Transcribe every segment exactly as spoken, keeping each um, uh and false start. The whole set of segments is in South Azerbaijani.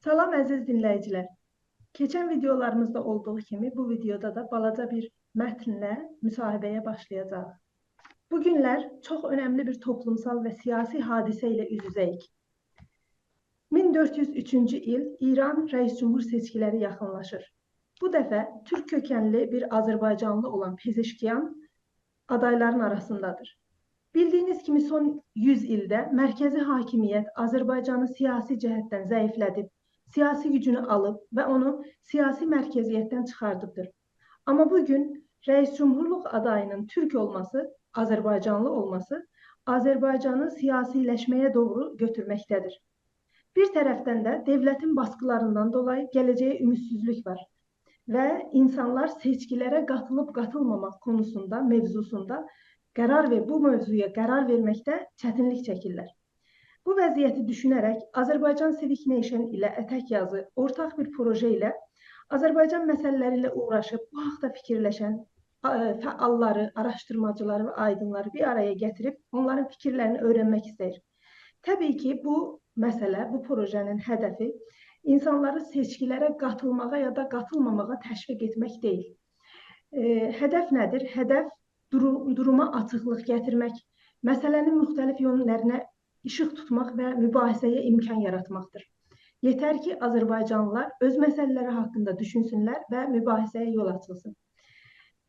سلام عزیز دینله‌ییجیلر. کئچن ویدئولاریمیزدا اولدوغو کیمی بو ویدئودا دا بالاجا بیر متنله مصاحبه‌یه باشلایاجاغیق. بو گونلر چوخ اؤنملی بیر توپلومسال و سیاسی حادثه ایله اوز-اوزه‌ییک. مین دؤرد یوز اوچونجو ایل ایران رئیس جمهور سئچکیلری یاخینلاشیر. بو دفعه تورک کؤکنلی بیر آذربایجانلی اولان پزشکیان آدایلارین آراسیندادیر. بیلدیگینیز کیمی سون یوز ایلده مرکزی حاکمیت آذربایجانی سیاسی جهتدن ضعیفله‌دیب، سیاسی گوجونو آلیب و اونو سیاسی مرکزیتدن چیخاردیبدیر. آمما بو گون رئیس جمهورلوق آدایینین تورک اولماسی، آذربایجانلی اولماسی آذربایجانی سیاسیلشمه‌یه دوغرو گؤتورمکده‌دیر. بیر طرفدن ده دؤولتین باسقیلاریندان دولایی گله‌جه‌یه اومیدسیزلیک وار و اینسانلار سئچکیلره قاتیلیب قاتیلماماق قونوسوندا، موضوعسوندا قرار وئر-، بو موضوعا قرار وئرمکده چتینلیک چکیرلر. بو وضعیتی دوشونه‌رک Azerbaijan Civic Nation ایله اتک یازی اورتاق بیر پروژه ایله آذربایجان مسئله‌لری ایله اوغراشیب، بو حاقدا فیکیرلشن، آ، فعاللاری، آراشدیرماجیلاری و آیدینلاری بیر آرایا گتیریب اونلارین فیکیرلرینی اؤیرنمک ایسته‌ییر. طبیعی کی، بو مسئله، بو پروژه‌نین هدفی اینسانلاری سئچکیلره قاتیلماغا یا دا قاتیلماماغا تشویق ائتمک دئییل. ائ، هدف نه‌دیر؟ هدف دورو-، دوروما آچیقلیق گتیرمک، مسئله‌نین مختلف یؤنلرینه ایشیق توتماق و مباحثه‌یه امکان یاراتماقدیر. یئتر کی، آذربایجانلیلار اؤز مسئله‌لری حاقیندا دوشونسونلر و مباحثه‌یه یول آچیلسین.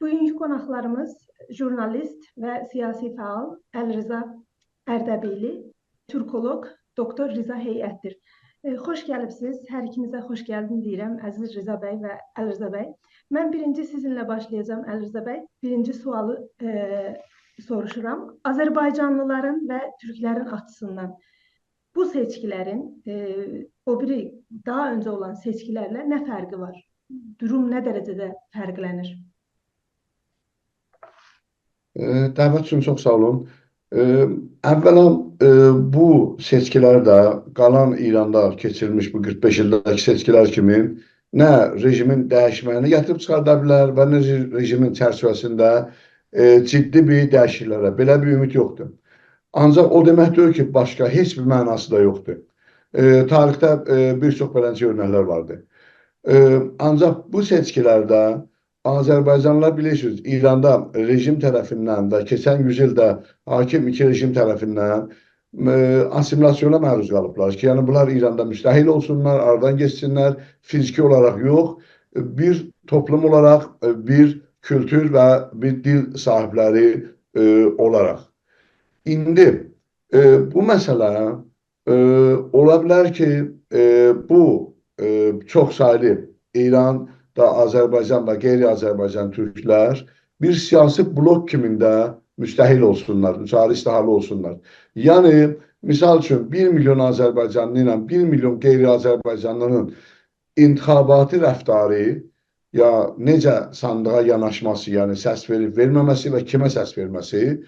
بوگونکو قوناقلاریمیز ژورنالیست و سیاسی فعال علیرضا اردبیلی، تورکولوق دوکتور رضا هیئت‌دیر. ائ، خوش گلیبسیز. هر ایکینیزه خوش گلدین دئییرم، عزیز رضا بی و علیرضا بی. من بیرینجی سیزینله باشلایاجاغام، علیرضا بی. بیرینجی سؤالی، ائ، سوروشورام. آذربایجانلیلارین و تورکلرین آچیسیندان بو سئچکیلرین، ائ، او بیری داها اؤنجه اولان سئچکیلرله نه فرقی وار؟ دوروم نه درجه‌ده فرقلنیر؟ ائ، دعوت اوچون چوخ ساغ اولون. ائ، اولاً، ائ، بو سئچکیلر ده قالان ایراندا کئچیریلمیش بو قیرخ بئش ایلده‌کی سئچکیلر کیمی نه رژیمین دییشمه‌یینی گتیریب چیخاردا بیلر و نه رژ-، رژیمین چرچیوه‌سینده، ائ، جدی بیر دییشیکلیکلره، بئله بیر اومید یوخدور. آنجاق او دئمک دئییل کی، باشقا هئچ بیر معناسی دا یوخدور. ائ، تاریخده، ائ، بیر چوخ بئلنجه اؤرنکلر واردیر. ائ، آنجاق بو سئچکیلرده آذربایجانلیلار بیلیرسینیز، ایراندا رژیم طرفیندن و کئچن یوز ایلده حاکم ایکی رژیم طرفیندن، ائ، آسیمیلاسیونا معروض قالیبلار کی، یعنی بونلار ایراندا مستحیل اولسونلار، آرادان گئتسینلر، فیزیکی اولاراق یوخ، بیر توپلوم اولاراق، ائ، بیر کولتور و بیر دیل صاحیبلری، ائ، اولاراق. ایندی، ائ، بو مسئله ائ، اولا بیلر کی، ائ، بو، ائ، چوخ سایلی ایراندا آذربایجان و غیر آذربایجان تورکلر بیر سیاسی بلوک کیمین ده مستحیل اولسونلار، دوچاری استحاله اولسونلار. یعنی، مثال اوچون، بیر میلیون آذربایجانلی ایله بیر میلیون غیر آذربایجانلی‌نین انتخاباتی رفتاری، یا نئجه صاندیغا یاناشماسی، یعنی سس وئریب وئرمه‌مه‌سی و کیمه سس وئرمه‌سی،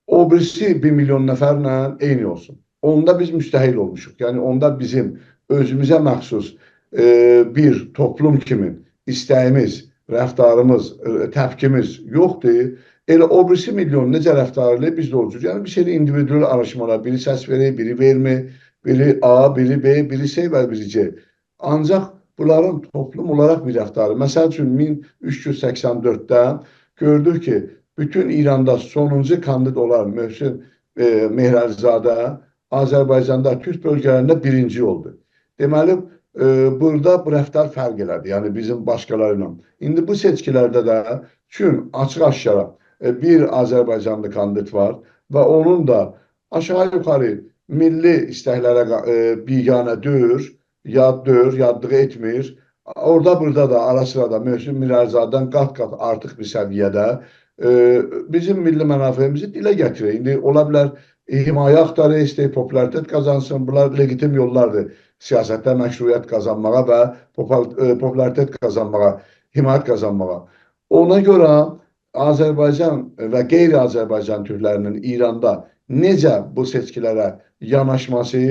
او بیریسی بیر میلیون نفرله عینی اولسون. اوندا بیز مستحیل اولموشوق. یعنی اوندا بیزیم اؤزوموزه مخصوص، ائ، بیر توپلوم کیمی ایسته‌ییمیز، رفتاریمیز، ائ، تپکیمیز یوخدور. ائله او بیریسی میلیون نئجه رفتار ائله‌ییر، بیز ده او جور. یعنی بیر شئی ایندیویدوال آراشمالار، بیری سس وئریر، بیری وئرمیر، بیری آ، بیری ب، بیری س و بیری ج. آنجاق بونلارین توپلوم اولاراق بیر رفتاری. مثل اوچون، مین اوچ یوز سکسن دؤردده گؤردوک کی، بوتون ایراندا سونونجو کاندید اولان محسن، ائ، مهرعلی‌زاده آذربایجاندا تورک بؤلگه‌لرینده بیرینجی اولدو. دئمه‌لی، ائ، بورادا بو رفتار فرق ائله‌دی، یعنی بیزیم باشقالاری ایله. ایندی بو سئچکیلرده ده چون آچیق-آشکارا، ائ، بیر آذربایجانلی کاندید وار و اونون دا آشاغی یوخاری میللی ایستکلره قا-، ائ، بیگانه دئییل، یاددیر، یادلیق ائتمیر. اورادا بورادا دا آرا سیرا دا محسن مهرعلی‌زاده‌دن قات-قات آرتیق بیر سویه‌ده، ائ، بیزیم میللی منافعیمیزی دیله گتیریر. ایندی اولا بیلر، ائ، حمایه آختاریر، ایسته‌ییر پوپولاریتئت قازانسین. بونلار لگیتیم یوللاردیر سیاستده مشروعیت قازانماغا و پوپال-، ائ، پوپولاریتئت قازانماغا، حمایت قازانماغا. اونا گؤره آذربایجان و غیر آذربایجان تورکلرینین ایراندا نئجه بو سئچکیلره یاناشماسی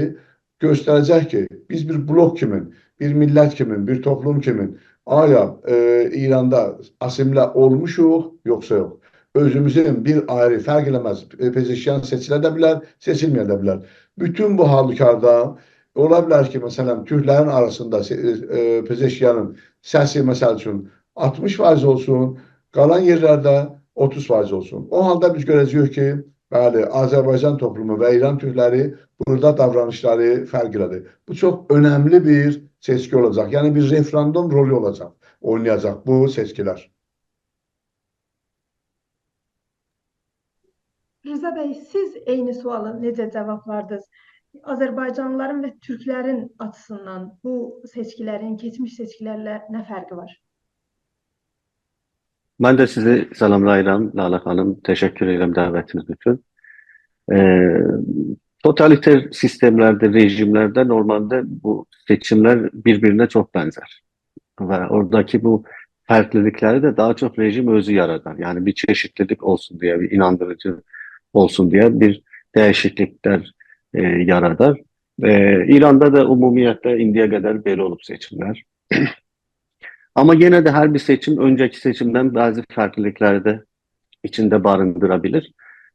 گؤستره‌جک کی، بیز بیر بلوک کیمین، بیر میللت کیمین، بیر توپلوم کیمین آیا، ائ، ایراندا آسیمیله اولموشوق، یوخسا یوخ. اؤزوموزون بیر آیری، فرق ائله‌مز، ائ، پزشکیان سئچیله ده بیلر، سئچیلمه‌یه ده بیلر. بوتون بو هالوکاردا اولا بیلر کی، مثلا، تورکلرین آراسیندا سئ-، ائ، پزشکیانین سسی، مثل اوچون، آلتمیش فایز اولسون، قالان یئرلرده اوتوز فایز اولسون. او حالدا بیز گؤره‌جه‌ییک کی، بلی، آذربایجان توپلومو و ایران تورکلری بورادا داورانیشلاری فرقلی‌دیر. بو چوخ اؤنملی بیر سئچکی اولاجاق. یعنی بیر رفراندوم رولو اولاجاق، اوینایاجاق بو سئچکیلر. رضا بی، سیز عینی سؤالی نئجه جاوابلاردینیز؟ آذربایجانلیلارین و تورکلرین آچیسیندان بو سئچکیلرین کئچمیش سئچکیلرله نه فرقی وار؟ من ده سیزی سلاملاییرام، لاله‌خانیم. تشکر ائدیرم دعوتینیز اوچون. ائ، توتالیتر سیستملرده، رژیملرده نورمالدا بو سئچیملر بیر-بیرینه چوخ بنزر. و اوراداکی بو فرقلیلیکلری ده داها چوخ رژیم اؤزو یارادار. یعنی بیر چئشیتلیلیک اولسون دئیه، بیر ایناندیریجی اولسون دئیه بیر دییشیکلیکلر، ائ، یارادار. ائ، ایراندا دا عمومیتله ایندییه قدر بئله اولوب سئچیملر. آمما یئنه ده هر بیر سئچیم اؤنجه‌کی سئچیمدن بعضی فرقلیلیکلری ده ایچینده باریندیرا بیلیر.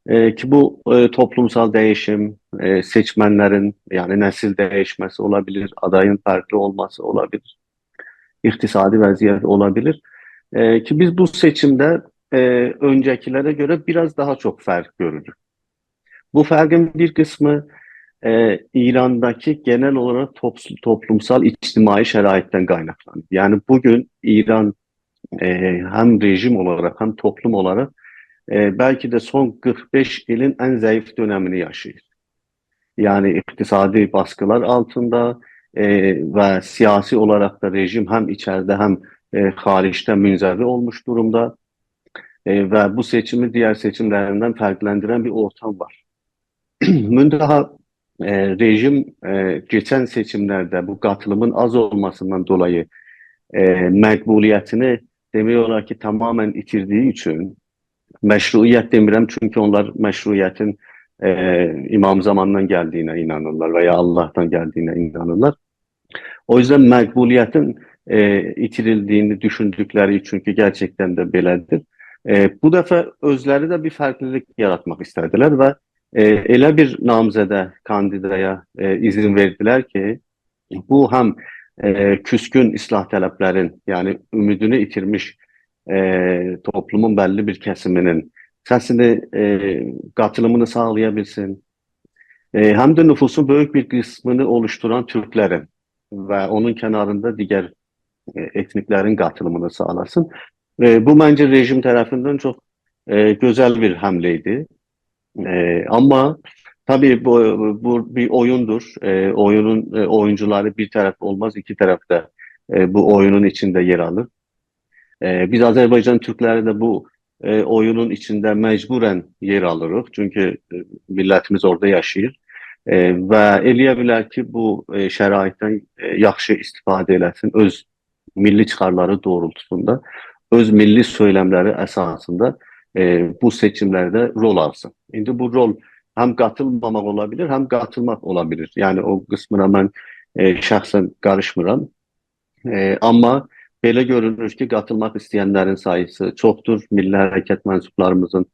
ائ، کی بو، ائ، توپلومسال دییشیم، ائ، سئچمنلرین، یعنی نسیل دییشمه‌سی اولا بیلیر، آدایین فرقلی اولماسی اولا بیلیر، اقتصادی وضعیت اولا بیلیر. ائ، کی بیز بو سئچیمده، ائ، اؤنجه‌کیلره گؤره بیر آز داها چوخ فرق گؤروروک. بو فرقین بیر قیسمی، ائ، ایرانداکی گئنل اولاراق توپس-، توپلومسال اجتماعی شرایطدن قایناقلانیر. یعنی بو گون ایران، ائ، هم رژیم اولاراق، هم توپلوم اولاراق، ائ، بلکه ده سون قیرخ بئش ایلین ان ضعیف دؤنمینی یاشاییر. یعنی اقتصادی باسقیلار آلتیندا، ائ، و سیاسی اولاراق دا رژیم هم ایچریده، هم، ائ، خاریجده منزوی اولموش دورومدا. ائ، و بو سئچیمی دیگر سئچیملریندن فرقلندیرن بیر اورتام وار. منتها، ائ، رژیم، ائ، کئچن سئچیملرده بو قاتیلیمین آز اولماسیندان دولایی، ائ، مقبولیتینی دئمک اولار کی، تمامیله ایتیردیگی اوچون، مشروعیت دئمیرم، چونکی اونلار مشروعیتین، ائ، امام زماندان گلدیگینه اینانیرلار و یا آللاهدان گلدیگینه اینانیرلار. او یوزدن مقبولیتین، ائ، ایتیریلدیگینی دوشوندوکلری اوچون کی، گئرچکدن ده بئله‌دیر. ائ، بو دفعه اؤزلری ده بیر فرقلیلیک یاراتماق ایسته‌دیلر و، ائ، ائله بیر نامزده، کاندیدایا، ائ، اذن وئردیلر کی، بو هم، ائ، کوسکون اصلاح‌طلبلرین، یعنی امیدینی ایتیرمیش، ائ، توپلومون بللی بیر کسیمینین سسینی، ائ، قاتیلیمینی ساغلایا بیلسین، ائ، هم ده نفوسون بؤیوک بیر قیسمینی اولوشدوران تورکلرین و اونون کناریندا دیگر، ائ، ائتنیکلرین قاتیلیمینی ساغلاسین. ائ، بو منجه رژیم طرفیندن چوخ، ائ، گؤزل بیر حمله ایدی. ائ، آمما طبیعی بو، بو بیر اویوندور. ائ، اویونون، ائ، اویونجولاری بیر طرف اولماز، ایکی طرف ده، ائ، بو اویونون ایچینده یئر آلیر. ائ، بیز آذربایجان تورکلری ده بو، ائ، اویونون ایچینده مجبوراً یئر آلیریق. چونکی، ائ، میللتیمیز اورادا یاشاییر. ائ، و ائلیه بیلر کی، بو، ائ، شرایطدن، ائ، یاخشی استفاده ائله‌سین اؤز میللی چیخارلاری دوغرولتوسوندا، اؤز میللی سؤیلملری اساسیندا، ائ، بو سئچیملرده رول آلسین. ایندی بو رول هم قاتیلماماق اولا بیلیر، هم قاتیلماق اولا بیلیر. یعنی او قیسمینا من، ائ، شخصاً قاریشمیرام. ائ، آمما بئله گؤرونور کی، قاتیلماق ایسته‌ینلرین ساییسی چوخدور. میللی حرکت منسوبلاریمیزین،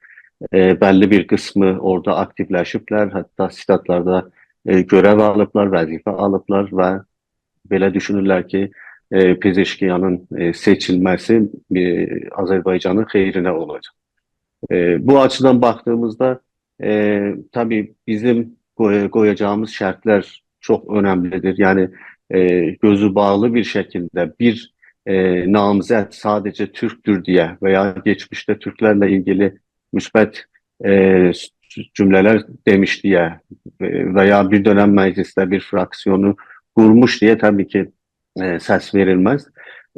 ائ، بللی بیر قیسمی اورادا آکتیولشیبلر، حتی ستادلاردا، ائ، گؤرو آلیبلار، وظیفه آلیبلار و بئله دوشونورلر کی، ائ، پزشکیانین، ائ، سئچیلمه‌سی، ائ، آذربایجانین خئیرینه اولاجاق. ائ، بو آچیدان باخدیغیمیزدا، ائ، طبیعی بیزیم قوی-، قویاجاغیمیز شرطلر چوخ اؤنملی‌دیر. یعنی، ائ، گؤزو باغلی بیر شکیلده بیر، ائ، نامزد ساده‌جه تورکدور دئیه و یا کئچمیشده تورکلرله ایلگیلی مثبت، ائ، جومله‌لر دئمیش دئیه، ائ، و یا بیر دؤنم مجلسده بیر فراکسیونو قورموش دئیه طبیعی کی، ائ، سس وئریلمز.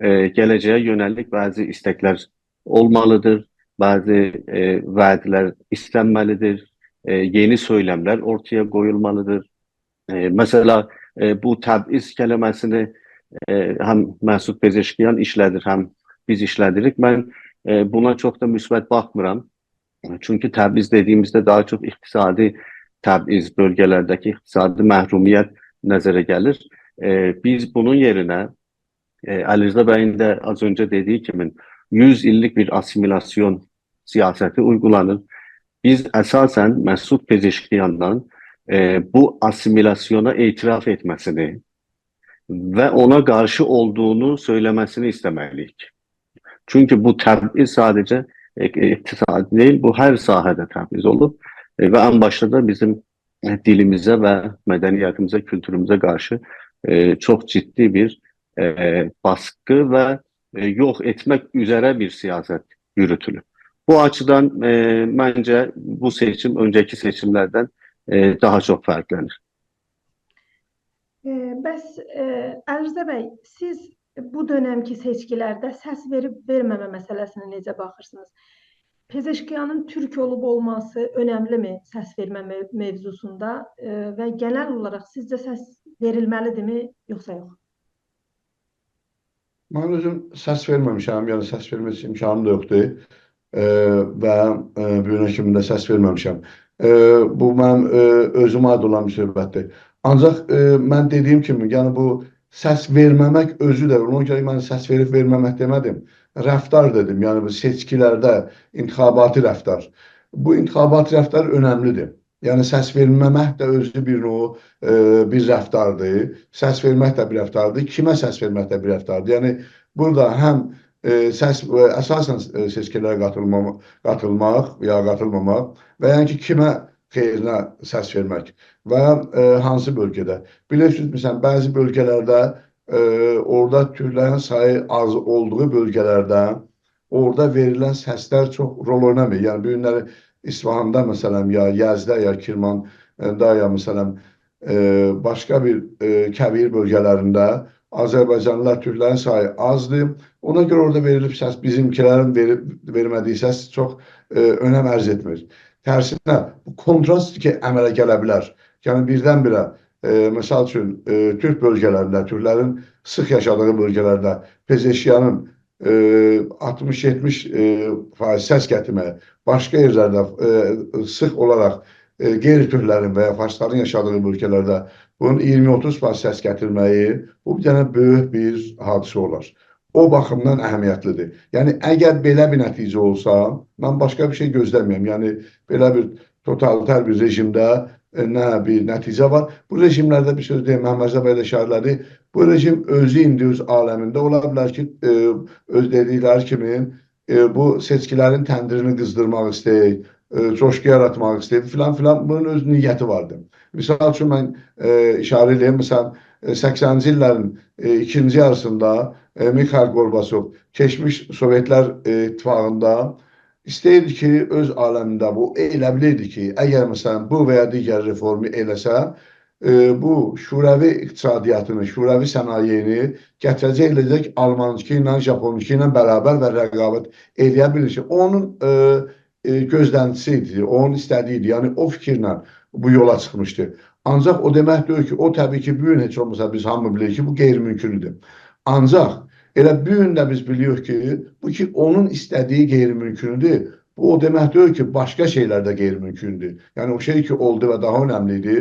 ائ، گله‌جه‌یه یؤنه‌لیک بعضی ایستکلر اولمالی‌دیر، بعضی، ائ، وعده‌لر ایستنمه‌لی‌دیر، ائ، یئنی سؤیلملر اورتایا قویولمالی‌دیر. ائ، مثلا، ائ، بو تبعیض کلمه‌سینی، ائ، هم مسعود پزشکیان ایشله‌دیر، هم بیز ایشله‌دیریک. من، ائ، بونا چوخ دا مثبت باخمیرام. چونکی تبعیض دئدیگیمیزده داها چوخ اقتصادی تبعیض، بؤلگه‌لرده‌کی اقتصادی محرومیت نظره گلیر. ائ، بیز بونون یئرینه، ائ، علیرضا بیین ده آز اؤنجه دئدیگی کیمی یوز ایللیک بیر آسیمیلاسیون سیاستی اویغولانیر. بیز اساساً مسعود پزشکیاندان ائ، بو آسیمیلاسیونا اعتراف ائتمه‌سینی و اونا قارشی اولدوغونو سؤیله‌مه‌سینی ایسته‌مه‌لی‌ییک. چونکی بو تبعیض ساده‌جه ائ، اقتصادی دئییل، بو هر ساحه‌ده تبعیض اولوب. ائ، و ان باشدا دا بیزیم، ائ، دیلیمیزه و مدنیتیمیزه، کولتوروموزه قارشی، ائ، چوخ جدی بیر، ائ، باسقی و، ائ، یوخ ائتمک اوزره بیر سیاست یوروتولور. بو آچیدان، ائ، منجه بو سئچیم اؤنجه‌کی سئچیملردن، ائ، داها چوخ فرقلنیر. ائ، بس، ائ، علیرضا بی، سیز بو دؤنمکی سئچکیلرده سس وئریب وئرمه‌مه مسئله‌سینه نئجه باخیرسینیز؟ پزشکیانین تورک اولوب اولماسی اؤنملی‌می سس وئرمه مو-، موضوعسوندا، ائ، و گئنل اولاراق سیزجه سس وئریلمه‌لی‌دیرمی، یوخسا یوخ؟ من اؤزوم سس وئرمه‌میشم، یعنی سس وئرمه امکانیم دا یوخدور. ائ، و، ائ، بو گونه کیمی ده سس وئرمه‌میشم. ائ، بو منیم، ائ، اؤزومه عاید اولان بیر صحبتدیر. آنجاق، ائ، من دئدیییم کیمی، یعنی بو سس وئرمه‌مک اؤزو ده، اونا گؤره من سس وئریب وئرمه‌مک دئمه‌دیم. رفتار دئدیم، یعنی بو سئچکیلرده انتخاباتی رفتار. بو انتخاباتی رفتار اؤنملی‌دیر. یعنی سس وئرمه‌مک ده اؤزو بیر نوع، ائ، بیر رفتاردیر. سس وئرمک ده بیر رفتاردیر. کیمه سس وئرمک ده بیر رفتاردیر. یعنی بورادا هم، ائ، سس، ائ، اساساً، ائ، سئچکیلره قاتیلماما-، قاتیلماق یا قاتیلماماق و یعنی کی، کیمه خئیرینه سس وئرمک و، ائ، هانسی بؤلگه‌ده. بیلیرسینیز، مثلاً، بعضی بؤلگه‌لرده، ائ، اورادا تورکلرین سایی آز اولدوغو بؤلگه‌لرده اورادا وئریلن سسلر چوخ رول اوینامیر. یعنی، بو گونلری اصفهاندا، مثلاً، یا یزدده، یا کرماندا، یا، مثلاً، ائ، باشقا بیر، ائ، کویر بؤلگه‌لرینده آذربایجانلیلار، تورکلرین سایی آزدیر. اونا گؤره اورادا وئریلیب سس، بیزیمکیلرین وئریب، وئرمه‌دییی سس چوخ، ائ، اؤنم عرض ائتمیر. ترسینه، بو کونتراستدیر کی، عمله گله بیلر. یعنی، بیردن-بیره، ائ، مثال اوچون، ائ، تورک بؤلگه‌لرینده، تورکلرین سیخ یاشادیغی بؤلگه‌لرده پزشکیانین، ائ، آلتمیش یئتمیش، ائ، فایض سس گتیرمه‌یی، باشقا یئرلرده، ائ، سیخ اولاراق، ائ، غیر تورکلرین و یا فارسلارین یاشادیغی بؤلگه‌لرده بونون اییرمی اوتوز فایض سس گتیرمه‌یی، بو بیر دنه بؤیوک بیر حادثه اولار. او باخیمدان اهمیتلی‌دیر. یعنی، اگر بئله بیر نتیجه اولسا، من باشقا بیر شئی گؤزله‌میرم. یعنی، بئله بیر توتالیتر بیر رژیمده، ائ، نه بیر نتیجه وار. بو رژیملرده بیر سؤز دئییم، محمدرضا بی ده اشاره ائله‌دی. بو رژیم اؤزو ایندی اؤز عالمینده، اولا بیلر کی، ائ، اؤز دئدیکلری کیمی، ائ، بو سئچکیلرین تندیرینی قیزدیرماق ایسته‌ییر، ائ، جوشقو یاراتماق ایسته‌ییر، فلان فلان. بونون اؤز نیتی واردی. مثال اوچون، من، ائ، اشاره ائله‌ییم، مثلا، ائ، سکسنجی ایللرین، ائ، ایکینجی یاریسیندا، ائ، میخائیل گورباچوف کئچمیش سووئتلر، ائ، اتفاقیندا ایسته‌ییردی کی، اؤز عالمینده بو، ائله بیلیردی کی، اگر، مثلا، بو و یا دیگر رفورمو ائله‌سه، ائ، بو شوروی اقتصادیاتینی، شوروی صنایعینی گتیره‌جک، ائله‌یه‌جک آلمانکی ایله، ژاپونکی ایله برابر و رقابت ائله‌یه بیلیر کی، اونون، ائ، ائ، گؤزلنتیسی ایدی، اونون ایسته‌دیگی ایدی. یعنی، او فیکیرله بو یولا چیخمیشدی. آنجاق او دئمک دئییل کی، او، طبیعی کی، بو گون هئچ اولماسا بیز هامی بیلیریک کی، بو غیرممکن‌دور. آنجاق ائله بو گون ده بیز بیلیریک کی، بو کی، اونون ایسته‌دیگی غیرممکن‌دور، بو او دئمک دئییل کی، باشقا شئیلر ده غیرممکن‌دور. یعنی، او شئی کی، اولدو و داها اؤنملی ایدی،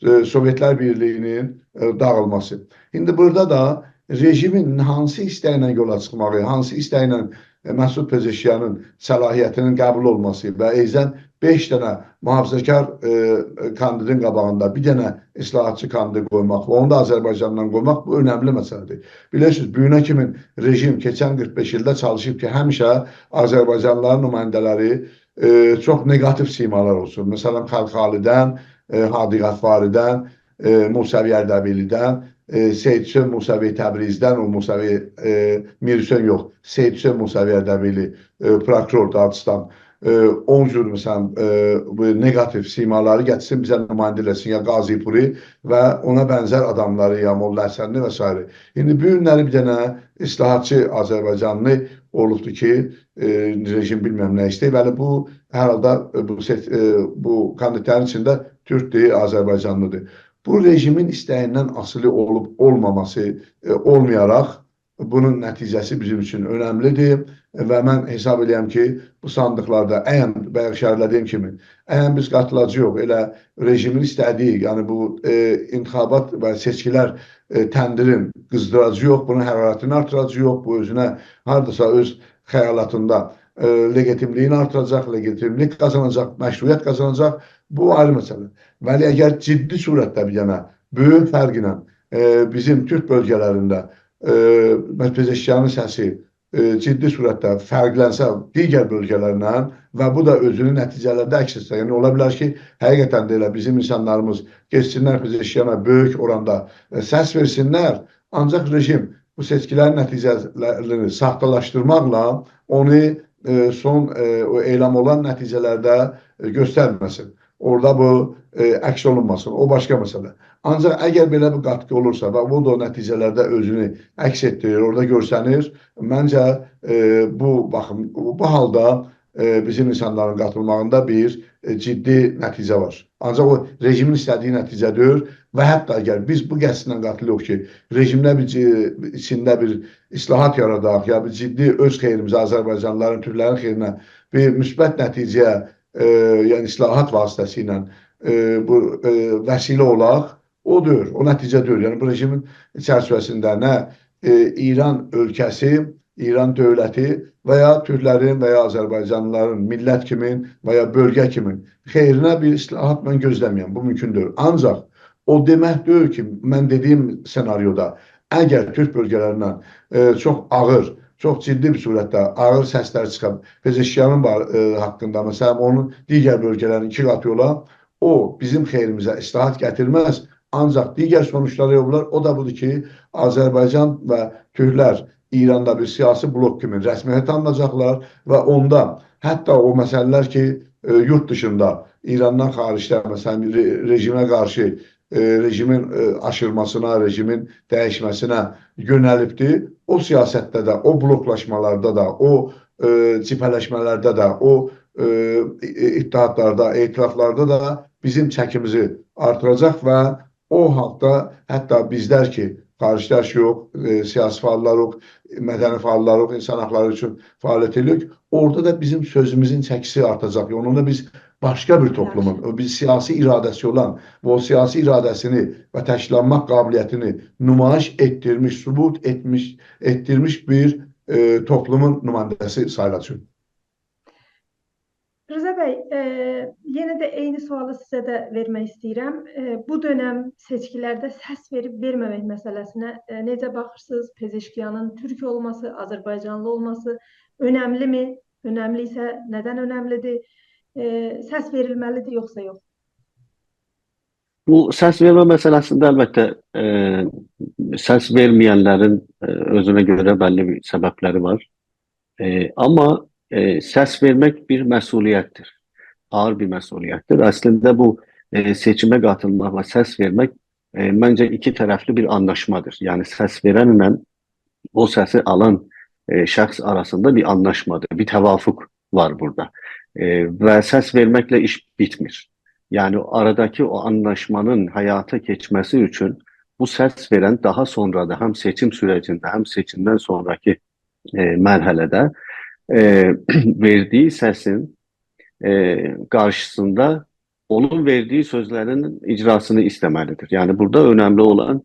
ائ، سووئتلر بیرلیگینین، ائ، داغیلماسی. ایندی بورادا دا رژیمین هانسی ایستکله یولا چیخماغی، هانسی ایستکله، ائ، مسعود پزشکیانین صلاحیتینین قبول اولماسی و ائیضا بئش دنه محافظه‌کار، ائ، کاندیدین قاباغیندا بیر دنه اصلاحاتچی کاندید قویماق و اونو دا آذربایجاندان قویماق، بو اؤنملی مسئله‌دیر. بیلیرسینیز، بو گونه کیمی رژیم کئچن قیرخ بئش ایلده چالیشیب کی، همیشه آذربایجانلیلارین نماینده‌لری، ائ، چوخ نگاتیو سیمالار اولسون. مثلا، خلخالی‌دن، ائ، هادی غفاری‌دن، ائ، موسوی اردبیلی‌دن، ائ، سید حسین موسوی تبریزدن، او موسوی، ائ، میر حسین یوخ، سید حسین موسوی اردبیلی، ائ، پروکورور دادستان، ائ، او جور، مثلا، ائ، بو نگاتیو سیمالاری گتیرسین، بیزه نماینده ائله‌سین، یا قاضی‌پوری و اونا بنزر آداملاری، یا ملا حسنی و سایره. ایندی بو گونلری بیر دنه اصلاحاتچی آذربایجانلی اولوبدور کی، ائ، رژیم بیلمیرم نه ایسته‌ییر. بلی، بو، هر حالدا، ائ، بو سئچ-، ائ، بو کاندیدلرین ایچینده تورکدور، آذربایجانلی‌دیر. بو رژیمین ایسته‌ییندن آسیلی اولوب اولماماسی، ائ، اولمایاراق، بونون نتیجه‌سی بیزیم اوچون اؤنملی‌دیر و من حساب ائدیرم کی، بو صاندیقلاردا، عین بایاق اشاره ائله‌دیگیم کیمی، عین بیز قاتیلاجاغیق، ائله رژیمین ایسته‌دیگی، یعنی بو، ائ، انتخابات و سئچکیلر، ائ، تندیرین قیزدیراجاغیق، بونون حرارتینی آرتیراجاغیق، بو اؤزونه هارداسا اؤز خیالاتیندا، ائ، لگیتیملیگینی آرتیراجاق، لگیتیملیک قازاناجاق، مشروعیت قازاناجاق. بو آیری مسئله. ولی اگر جدی صورتده بیر دنه بؤیوک فرقله، ائ، بیزیم تورک بؤلگه‌لرینده، ائ، پزشکیانین سسی، ائ، جدی صورتده فرقلنسه دیگر بؤلگه‌لرله و بو دا اؤزونو نتیجه‌لرده عکس اتسه، یعنی اولا بیلر کی، حقیقتاً ده ائله بیزیم اینسانلاریمیز گئتسینلر پزشکیانا، بؤیوک اوراندا، ائ، سس وئرسینلر، آنجاق رژیم بو سئچکیلرین نتیجه‌لرینی ساختالاشدیرماقلا اونو، ائ، سون، ائ، او اعلام اولان نتیجه‌لرده، ائ، گؤسترمه‌سین. اورادا بو، ائ، عکس اولونماسین. او باشقا مسئله. آنجاق اگر بئله بیر قاتقی اولورسا و بو دا او نتیجه‌لرده اؤزونو عکس ائتدیریر، اورادا گؤرسنیر، منجه، ائ، بو باخیم، بو حالدا، ائ، بیزیم اینسانلارین قاتیلماغیندا بیر، ائ، جدی نتیجه وار. آنجاق او رژیمین ایسته‌دیگی نتیجه دئییل و حتی اگر بیز بو قصدله قاتیلیریق کی، رژیمده بیر جی-، ایچینده بیر اصلاحات یاراداق، یا بیر جدی اؤز خئیریمیزه آذربایجانلیلارین، تورکلرین خئیرینه بیر مثبت نتیجه‌یه، ائ، یعنی اصلاحات واسطه‌سیله، ائ، بو، ائ، وسیله اولاق، او دئییل، او نتیجه دئییل. یعنی بو رژیمین چرچیوه‌سینده نه، ائ، ایران اؤلکه‌سی، ایران دؤولتی و یا تورکلرین و یا آذربایجانلیلارین میللت کیمین و یا بؤلگه کیمین خئیرینه بیر اصلاحات من گؤزله‌میرم. بو مومکون دئییل. آنجاق او دئمک دئییل کی، من دئدیگیم سناریودا اگر تورک بؤلگه‌لریندن، ائ، چوخ آغیر، چوخ جدی بیر صورتده آغیر سسلر چیخا پزشکیانین بار-، ائ، حاقیندا، مثلاً، اونون دیگر بؤلگه‌لرین ایکی قاتی اولا، او بیزیم خئیریمیزه اصلاحات گتیرمز. آنجاق دیگر سونوجلاری اولا بیلر. او دا بودور کی، آذربایجان و تورکلر ایراندا بیر سیاسی بلوک کیمی رسمیته تانیناجاقلار و اوندا حتی او مسئله‌لر کی، ائ، یورت دیشیندا، ایراندان خاریجده، مثلاً، ره-، رژیمه قارشی، ائ، رژیمین، ائ، آشیرماسینا، رژیمین دییشمه‌سینه یؤنه‌لیبدیر. او سیاستده ده، او بلوکلاشمالاردا دا، او، ائ، جبهه‌لشمه‌لرده ده، او، ائ، ائ، اتحادلاردا، ائتلافلاردا دا بیزیم چکیمیزی آرتیراجاق و او حالدا حتی بیزلر کی، خاریجده یاشاییریق، ائ، سیاسی فعاللاریق، مدنی فعاللاریق، اینسان حاقلاری اوچون فعالیت ائدیریک، اورادا دا بیزیم سؤزوموزون چکیسی آرتاجاق. یعنی اوندا بیز باشقا بیر توپلومون، او بیر سیاسی اراده‌سی اولان و او سیاسی اراده‌سینی و تشکیللانماق قابلیتینی نمایش ائتدیرمیش، ثبوت ائتمیش، ائتدیرمیش بیر، ائ، توپلومون نماینده‌سی ساییلاجاغیق. رضا بی، ائ، یئنه ده عینی سؤالی سیزه ده وئرمک ایسته‌ییرم. ائ، بو دؤنم سئچکیلرده سس وئریب وئرمه‌مک مسئله‌سینه، ائ، نئجه باخیرسینیز؟ پزشکیانین تورک اولماسی، آذربایجانلی اولماسی اؤنملی‌می؟ اؤنملی ایسه ندن اؤنملی‌دیر؟ ائ، سس وئریلمه‌لی‌دیر یوخسا یوخ؟ بو سس وئرمه مسئله‌سینده البته، ائ، سس وئرمه‌ینلرین، ائ، اؤزونه گؤره بللی بیر سببلری وار. ائ، آمما، ائ، سس وئرمک بیر مسئولیت‌دیر. آغیر بیر مسئولیت‌دیر. اصلینده بو، ائ، سئچیمه قاتیلماق و سس وئرمک، ائ، منجه ایکی طرفلی بیر آنلاشمادیر. یعنی سس وئرنله او سسی آلان، ائ، شخص آراسیندا بیر آنلاشمادیر، بیر توافق وار بورادا. ائ، و سس وئرمکله ایش بیتمیر. یعنی آراداکی او آنلاشمانین حیاتا کئچمه‌سی اوچون بو سس وئرن داها سونرا دا هم سئچیم سوره‌جینده، هم سئچیمدن سونراکی، ائ، مرحله‌ده، ائ، وئردیگی سسین، ائ، قارشیسیندا اونون وئردیگی سؤزلرین اجراسینی ایسته‌مه‌لی‌دیر. یعنی بورادا اؤنملی اولان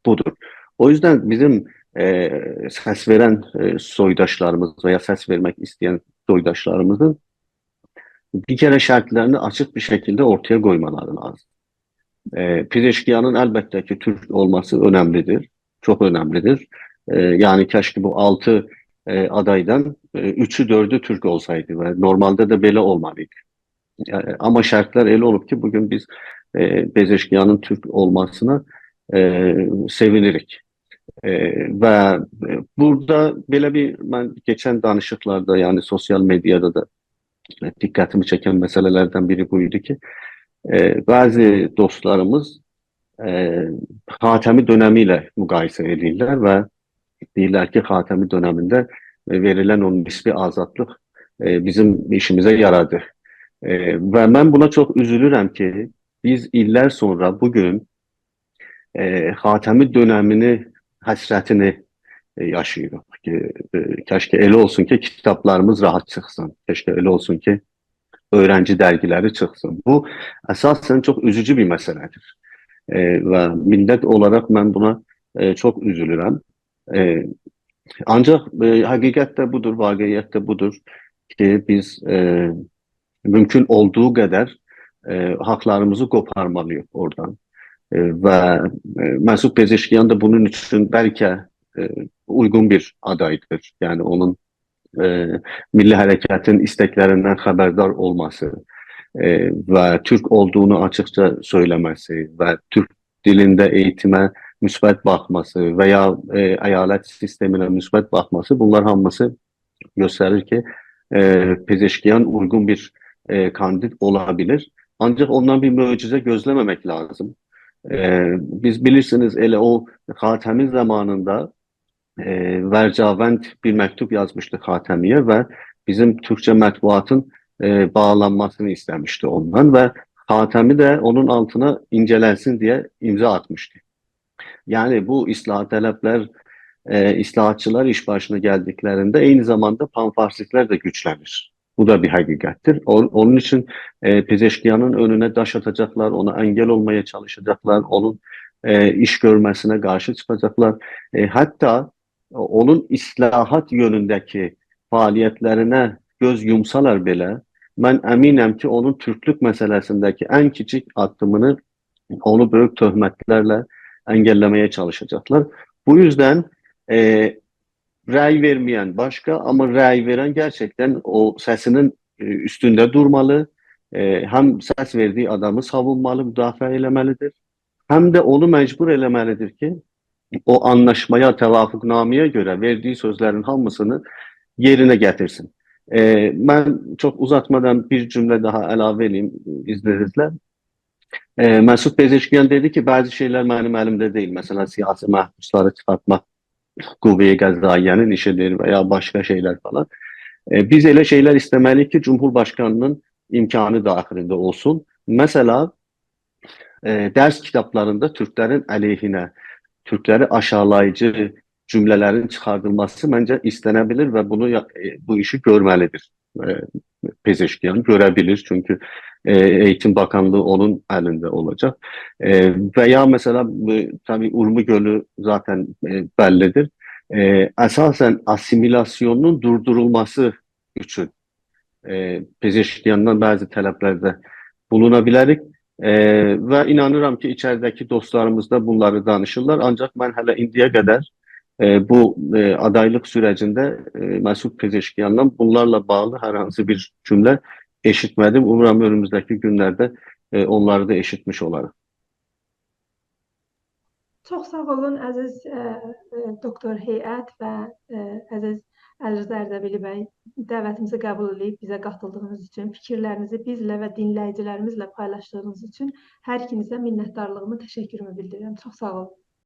بودور. او یوزدن بیزیم، ائ، سس وئرن، ائ، سویداشلاریمیز و یا سس وئرمک ایسته‌ین سویداشلاریمیزین بیر کره شرطلرینی آچیق بیر شکیلده اورتایا قویمالاری لازیم. ائ، پزشکیانین البته کی، تورک اولماسی اؤنملی‌دیر، چوخ اؤنملی‌دیر. ائ، یعنی، کشکی بو آلتی، ائ، آدایدان، ائ، اوچو، دؤردو تورک اولسایدی و نورمالدا دا بئله اولمالی ایدی. ائ، آمما شرطلر ائله اولوب کی، بو گون بیز، ائ، پزشکیانین تورک اولماسینا، ائ، سئوینیریک. ائ، و، ائ، بورادا بئله بیر، من کئچن دانیشیقلاردا، یعنی سوسیال مئدیادا دا، ائ، دقتیمی چکن مسئله‌لردن بیری بو ایدی کی، ائ، بعضی دوستلاریمیز، ائ، خاتمی دؤنمی ایله مقایسه ائدیرلر و دئییرلر کی، خاتمی دؤنمینده، ائ، وئریلن او نسبی آزادلیق، ائ، بیزیم ایشیمیزه یارادی. ائ، و من بونا چوخ اوزولورم کی، بیز ایللر سونرا بو گون، ائ، خاتمی دؤنمینی حسرتینی، ائ، یاشاییریق. کی، ائ، کشکی ائله اولسون کی، کیتابلاریمیز راحت چیخسین. کشکی ائله اولسون کی، اؤیرنجی درگیلری چیخسین. بو، اساساً، چوخ اوزوجو بیر مسئله‌دیر. ائ، و میللت اولاراق من بونا، ائ، چوخ اوزولورم. ائ، آنجاق، ائ، حقیقت ده بودور، واقعیت ده بودور. کی، بیز، ائ، مومکون اولدوغو قدر، ائ، حاقلاریمیزی قوپارمالی‌ییق اورادان. ائ، و، ائ، مسعود پزشکیان دا بونون اوچون بلکه، ائ، اویغون بیر آدایدیر. یعنی اونون، ائ، میللی حرکتین ایستکلریندن خبردار اولماسی، ائ، و تورک اولدوغونو آچیقجا سؤیله‌مه‌سی و تورک دیلینده ائییتیمه مثبت باخماسی و یا، ائ، ایالت سیستمینه مثبت باخماسی، بونلار هامیسی گؤستریر کی، ائ، پزشکیان اویغون بیر، ائ، کاندید اولا بیلیر. آنجاق اوندان بیر معجزه گؤزله‌مه‌مک لازیم. ائ، بیز بیلیرسینیز، ائله او خاتمی زامانیندا، ائ، ورجاوند بیر مکتوب یازمیشدی خاتمی‌یه و بیزیم تورکجه مطبوعاتین، ائ، باغلانماسینی ایسته‌میشدی اوندان و خاتمی ده اونون آلتینا اینجه‌لنسین دئیه امضا آتمیشدی. یعنی بو اصلاح‌طلب‌لر، ائ، اصلاحاتچیلار ایش باشینا گلدیکلرینده عینی زاماندا پان‌فارسیست‌لر ده گوجله‌نیر. بو دا بیر حقیقتدیر. او-، اونون اوچون، ائ، پزشکیانین اؤنونه داش آتاجاقلار، اونا انگل اولمایا چالیشاجاقلار، اونون، ائ، ایش گؤرمه‌سینه قارشی چیخاجاقلار. ائ، حتی اونون اصلاحات یؤنونده‌کی فعالیت‌لرینه گؤز یومسالار بئله، من امینم کی، اونون تورکلوک مسئله‌سینده‌کی ان کیچیک آددیمینی اونو بؤیوک تهمت‌لرله انگلله‌مه‌یه چالیشاجاقلار. بو یوزدن، ائ، رأی وئرمه‌ین باشقا، آمما رأی وئرن گئرچکدن او سسی‌نین، ائ، اوستونده دورمالی، ائ، هم سس وئردیگی آدامی ساوونمالی، مدافعه ائله‌مه‌لیدیر، هم ده اونو مجبور ائله‌مه‌لیدیر کی، او آنلاشمایا، توافق‌نامه‌یه گؤره وئردیگی سؤزلرین هامیسینی یئرینه گتیرسین. ائ، من چوخ اوزاتمادان بیر جمله داها علاوه ائله‌ییم، اذنینیزله. ائ، مسعود پزشکیان دئدی کی، بعضی شئی‌لر منیم الیمده دئییل. مثلا، سیاسی محبوسلاری چیخارتماق قوه قضائیه‌نین ایشیدیر و یا باشقا شئی‌لر فلان. ائ، بیز ائله شئی‌لر ایسته‌مه‌لی‌ییک کی، جمهور باشقانی‌نین امکانی داخلینده اولسون. مثلا، ائ، درس کیتابلاریندا تورکلرین علیهینه، تورکلری آشاغیلاییجی جمله‌لرین چیخاردیلماسی منجه ایسته‌نه بیلیر و بونو یا-، ائ، بو ایشی گؤرمه‌لیدیر. ائ، پزشکیان گؤره بیلیر، چونکی، ائ، ائییتیم باکانلیغی اونون الینده اولاجاق. ائ، و یا مثلا، بو، طبیعی اورمو گؤلو ذاتا، ائ، بللیدیر. ائ، اساسا آسیمیلاسیونون دوردورولماسی اوچون، ائ، پزشکیاندان بعضی طلب‌لرده بولونا بیلریک. ائ، و اینانیرام کی، ایچریده‌کی دوستلاریمیز دا بونلاری دانیشیرلار. آنجاق من هله ایندییه قدر، ائ، بو، ائ، آدایلیق سوره‌جینده، ائ، مسعود پزشکیاندان بونلارلا باغلی هر هانسی بیر جمله ائشیتمه‌دیم. اومورام اؤنوموزده‌کی گونلرده، ائ، اونلاری دا ائشیتمیش اولاریق. چوخ ساغ اولون، عزیز، ائ، ائ، دوکتور هیئت و، ائ، عزیز علیرضا اردبیلی بی، دعوتیمیزی قبول ائدیب بیزه قاتیلدیغینیز اوچون، فیکیرلرینیزی بیزله و دینله‌ییجیلریمیزله پایلاشدیغینیز اوچون هر ایکینیزه منتدارلیغیمی، تشکرومو بیلدیریرم. چوخ ساغ اولون.